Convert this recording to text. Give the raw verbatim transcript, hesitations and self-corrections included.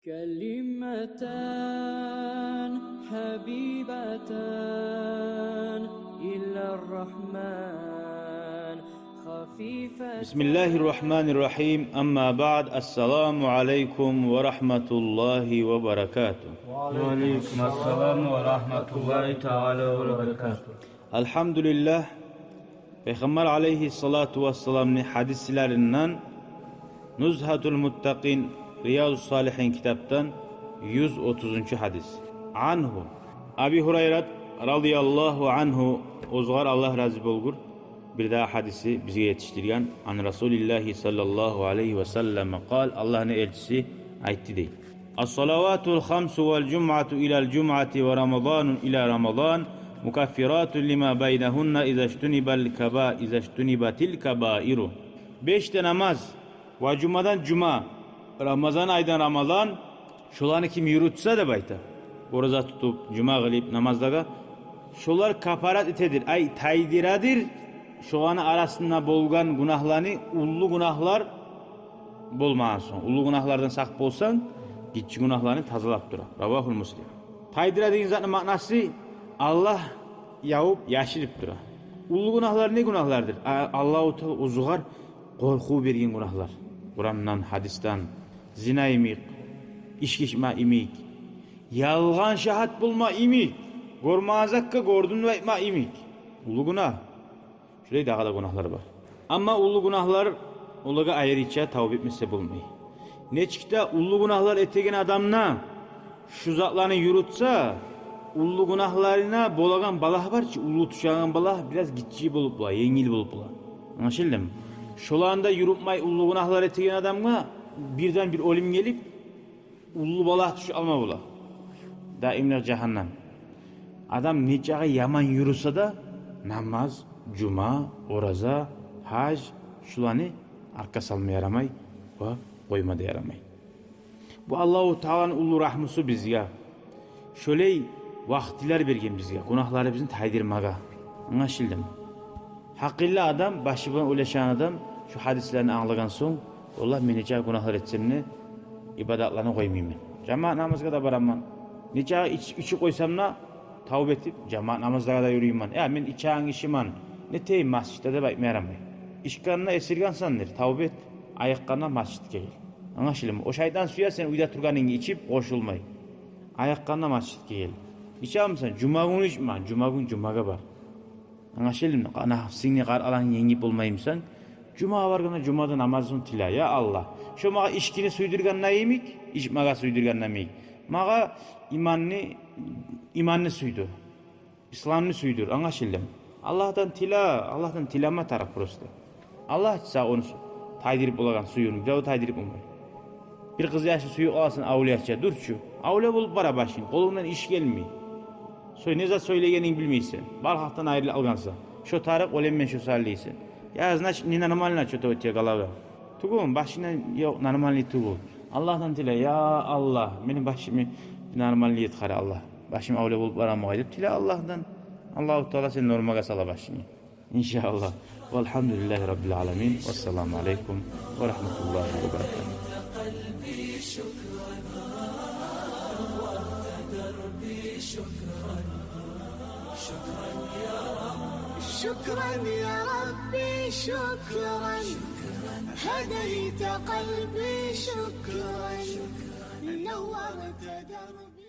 كلمتان حبيبتان إلى الرحمن خفيفتان. بسم الله الرحمن الرحيم. أما بعد، السلام عليكم ورحمة الله وبركاته. وعليكم السلام ورحمة الله تعالى وبركاته. Алгьамдулиллагь, Пайхаммар алайгьиссалату вассаламны гьадислеринден Нузгьатул Муттакъин, Риязу Салигьин китапдан юз отузунчу гьадис. Ангьу, Аби Гьурайрат радияллагьу ангьу, огъар Аллагь рази болгъур, бирдагъы гьадисни бизге етишдирген, ан Расулиллагьи саллаллагьу алайгьи ва саллам къал, Аллагьны элчиси айтды дей: الصلوات الخمس والجمعة إلى الجمعة ورمضان إلى رمضان مكفرات لما بينهن إذا اجتنب الكبا-، إذا اجتنبت الكبائر. Беш де намаз, ва жумадан жума, Рамазан айдан Рамазан, шоланы ким юрютсе деп айта, ораза тутуп, жума къылып, намазлагъа, шолар капарат этедир, ай, тайдырадыр шоланы арасында болгъан гюнагьланы, уллу гюнагьлар болмагъан сонг. Уллу гюнагьлардан сакъ болсанг, гиччи гюнагьланы тазалап тура. Равагьул Муслим. Тайдыра деген затны маънасы Аллагь явуп, яшырып тура. Уллу гюнагьлар не гюнагьлардыр? А-, Аллагьу Таала оьзюгер къоркъув берген гюнагьлар. Къурандан, гьадисден, зина йимик, ички ичме йимик, ялгъан шагьат болма йимик, гёрмеген затгъа гёрдюм деп айтма йимик. Уллу гюнагь. Шулай дагъы да гюнагьлар бар. Амма уллу гюнагьлар, олагъа айрыча тавба этмесе болмай. Нечик де уллу гюнагьлар этеген адам да шу затланы юрютсе, уллу гюнагьларына болагъан балагь бар чы, уллу тюшеген балагь бираз гиччи болуп бола, енгил болуп бола. Англашылдымы? Шоланы да юрютмей уллу гюнагьлар этеген адамгъа бирден бир оьлюм гелип, уллу балагь тюшюп къалма бола. Даимлик жагьаннам. Адам нечакъы яман юрюсе де, намаз, жума, ораза, гьаж, шуланы артгъа салма ярамай ва къойма да ярамай. Бу Аллагьу Тааланы уллу рагьмусу бизге. Шолай вакътилер берген бизге, гюнагьларыбызны тайдырмагъа. Англашылдымы? Гьакъыллы адам, башы булан ойлашагъан адам шу гьадислени англагъан сонг, валлагь, мен нечакъы гюнагьлар этсем де, ибадатланы къоймайман. Жамаат намазгъа да бараман. Нечакъы ич-, ичип къойсам да, тавба этип, жамаат намазлагъа да юрюймен. Я, мен ичеген гишимен, нетейим масжитде деп айтма ярамай. Ичгенде эсиргенсендир, тавба эт, айыкъгъанда масжитге гел. Англашылдымы? О шайтан сюе сен уьйде тургъанынгны ичип, къошулмай. Айыкъгъанда масжитге гел. Ичемисен, жума гюн ичме, жума гюн жумагъа бар. Англашылдымы? Къана, сени къар аланг енгип болмаймысан, жумагъа баргъанда жумада намазынг тиле: «Я Аллагь, шо магъа ичкини сюйдюрген йимик, ичмеге сюйдюрген йимик, магъа иманны, иманны сюйдюр, исламны сюйдюр». Англашылдымы? Аллагьдан тиле, Аллагьдан тилеме тарыкъ просто. Аллагь сагъа ону су-, тайдырып болагъан сюювню, бирев тайдырып болмай. Бир къызъяшны сююп аласан, авлияча, дюр чю. Авлия болуп бара башынг, къолунгдан иш гелмей. Сой, не зат сёйлегенинг билмейсен. Бар халкъдан айрылып къалгъансан. Шо тарыкъ, оьлемен шо саялы дейсен. Я, значит, ненормально чё-то у тебя голова. Тюгюл, башынгда ёкъ, нормальный тюгюл. Аллагьдан тиле: «Я Аллагь, мени башымны нормальный эт, къара, Аллагь. Башым авлия болуп барамы къай?» — деп тиле Аллагьдан. Аллагьу Таала сени нормагъа сала башынгны. Иншааллагь. Валгьамдулиллагьи раббил аламин. Вассаламу алейкум ва рагьматуллагьи ва баракатугь. شكرا يا ربي، شكرا. هديت قلبي، شكرا. نورت دربي.